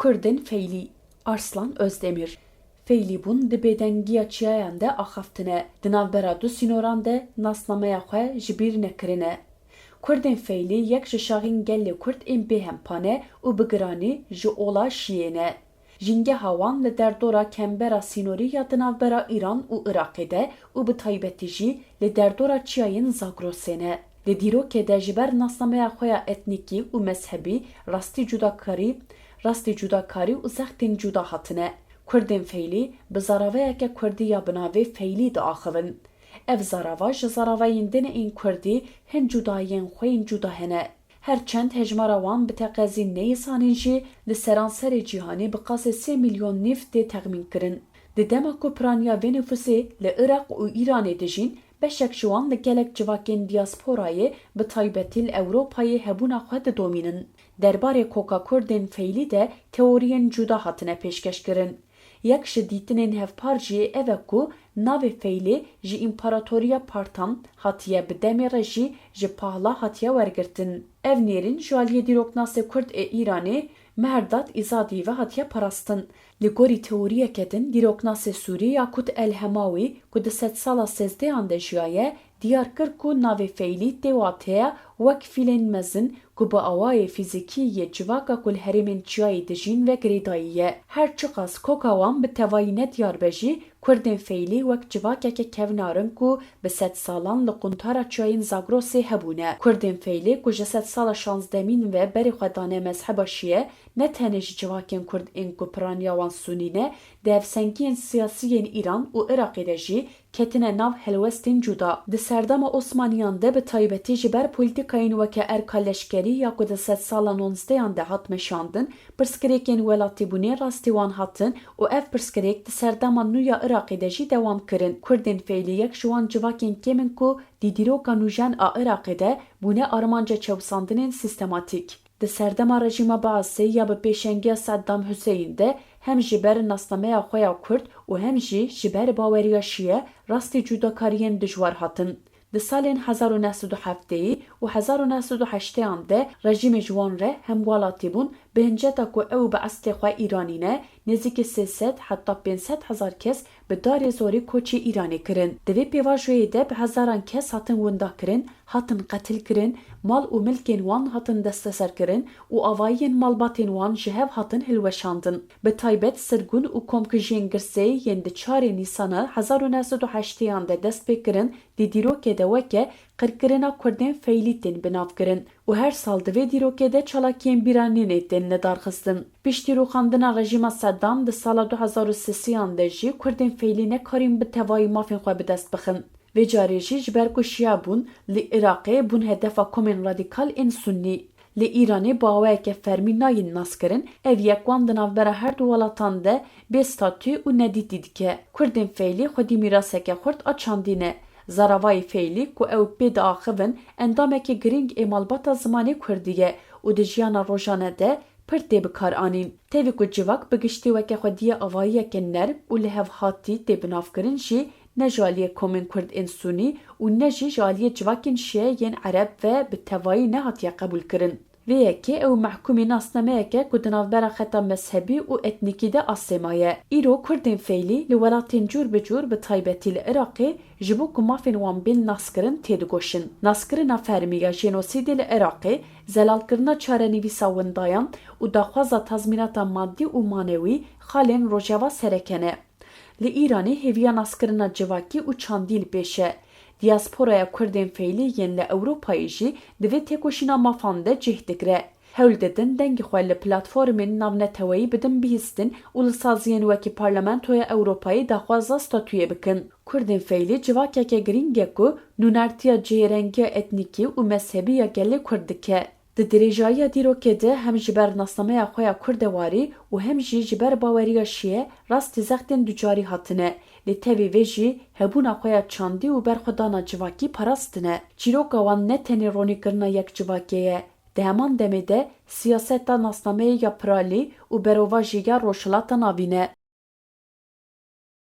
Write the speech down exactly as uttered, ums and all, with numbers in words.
Kurdên Feylî, Arslan Özdemir. Feylîbûn di bêdengiya çiyayan de axaftine, di navbera du sînoran de nasnameya xwe ji bîr nekirine. Kurdên Feylî yek ji şaxên gelê Kurd ên bêhempa ne û bi giranî ji ola şiyê ne. Jîngeha wan li derdora kembera sînorî ya di navbera Îran û Iraqê de û bi taybetî jî li derdora çiyayên Zagrosê ne. Di dîrokê de ji ber nasnameya xwe ya etnîkî û mezhebî rastî cudakarî, rastî cudakarî û zextên cuda hatine. Kurdên Feylî bi zaravayeke kurdî ya bi navê Feylî diaxivin. Ev zarava ji zaravayên din ên kurdî hin cudahiyên xwe yên cuda hene. Her çend hejmara wan bi teqezî neyê zanîn jî, li seranserê cîhanê bi qasê sê milyon nîv tê texmînkirin. Di dema ku piraniya vê nifûsê li Iraq û Îranê dijîn, beşek ji wan li gelek civakên diyasporayê, bi taybetî li Ewropayê hebûna xwe didomînin. Derbarê koka Kurdên Feylî de teoriyên cuda hatine pêşkêşkirin. Yek ji dîtinên hevpar jî ev e ku navê Feylê ji Împaratoriya Partan hatiye, bi demê re jî ji Pahla hatiye wergirtin. Ev nêrîn ji aliyê dîroknasê Kurd ê Îranê Meherdad Îzadî ve hatiye parastin. Li gorî teoriyeke din, dîroknasê Sûrî Yakut El Hemawî ku di sedsala sêzdehan de jiyaye, diyar kir ku navê Feylî tê wateya wek fîlên mezin ku bi awayê fîzîkî yê civaka ku li herêmên çiyayê dijîn ve girêdayî ye. Her çiqas koka wan bi tevayî nediyar be jî, Kurdên Feylî wek civakeke kevnarin ku bi sedsalan li quntara çiyayên Zagrosê hebûne. Kurdên Feylî ku ji sedsala şazdemîn ve berê xwe dane mezheba şiye, ne tenê ji civakên Kurd ên ku piraniya wan sunî ne, di hevsengiyên siyasî yên Îran û Iraqê de jî ketine nav helwestên cuda. Di serdema Osmaniyan de bi taybetî ji ber polîtîkayên weke erka leşkerî ya ku di sedsala nonzdehan de hat meşandin, pirsgirêkên welatîbûnê rastî wan hatin û ev pirsgirêk di serdema nû ya Iraqê de jî dewam kirin. Kurdên Feylî yek ji wan civakên kêm in ku di dîroka nûjen a Iraqê de bûne armanca çewsandinên sîstematîk. Di serdema rejîma Baasê ya bi pêşengiya Seddam Huseyîn de hem ji ber nasnameya xwe ya Kurd û hem jî ji ber baweriya şiye rastî cudakariyên dijwar hatin. Di salên hezar û neh sed û heftê û hezar û neh sed û heştê an de rejîmê ji wan re hemwelatî bûn, bi hinceta ku ew bi eslê xwe Îranî ne, nêzîkî sê sed heta pênc sed hezar kes bi darê zorê koçê Îranê kirin. Di vê pêvajoyê de bi hezaran kes hatin windakirin, hatin qetilkirin, mal û milkên wan hatin desteserkirin û avahiyên malbatên wan ji hev hatin hilweşandin. Bi taybet sirgûn û komkujiyên girseyî yên di çarê Nîsana hezar û neh sed û heştê an de dest pê kirin, di dîrokê de weke qirkirina Kurdên Feylî tên binavkirin û her sal di vê dîrokê de çalakiyên bîranînê tên lidarxistin. Piştî rûxandina rejîma Seddam di sala du hezar û sêsî an de jî Kurdên Feylî nekarîn bi tevayî mafên xwe bi dest bixin. Vê carê jî ji ber ku şiya bûn, li Iraqê bûn hedefa komên radîkal ên sunnî. Li Îranê bi awayeke fermî nayên naskirin, ev yek wan di navbera her du welatan de bê statû û nedîtî dike. Kurdên Feylî xwedî mîraseke xurt a çandî ne. Zaravayê Feylî ku ew pê diaxivin, endameke girîng ê malbata zimanê kurdî ye û di jiyana rojane de pir tê bikaranîn. Tevî ku civak bi giştî weke xwediyê avahiyeke nerm û lihevhatî tê binavkirin jî, ne ji aliyê komên Kurd ên Sunî û ne jî ji aliyê civakên Şiye yên Ereb ve bi tevayî nehatiye qebûlkirin. Vê yekê ew mehkûmî nasnameyeke ku di navbera xeta mezhebî û etnîkî de asê maye. Îro Kurdên Feylî li welatên cûr bi cûr, bi taybetî li Iraqê, ji bo ku mafên wan bên naskirin têdigoşin. Naskirina fermî ya jenosîdê li Iraqê, zelalkirina çarenivîsa windayan û daxwaza tazmînata madî û manewî xalên Rojava sereke ne. Li Îranê hêviya naskirina civakî û çandî li pêş e. Diyasporaya Kurdên Feylî yên li Ewropayê jî di vê têkoşîna mafan de cih digre. Hewl didin dengê xwe li platformên navneteweyî bidin bihîstin û li saziyên wekî Parlamentoya Ewropayê daxwaza statûyê bikin. Kurdên Feylî civakeke girîng e ku nûnertiya cihêrengiya etnîkî û mezhebî ya gelê Kurd dike. Di dirêjayiya dîrokê de hem ji ber nasnameya xwe ya kurdewarî û hem jî ji ber baweriya şiye rastî zextên ducarî hatine. Lê tevî vê jî hebûna xwe ya çandî û berxwedana civakî parastine. Çîroka wan ne tenê ronîkirina yek civakê ye. Di heman demê de siyaseta nasnameyê ya piralî û berovajî ya Rojhilata Navîn e.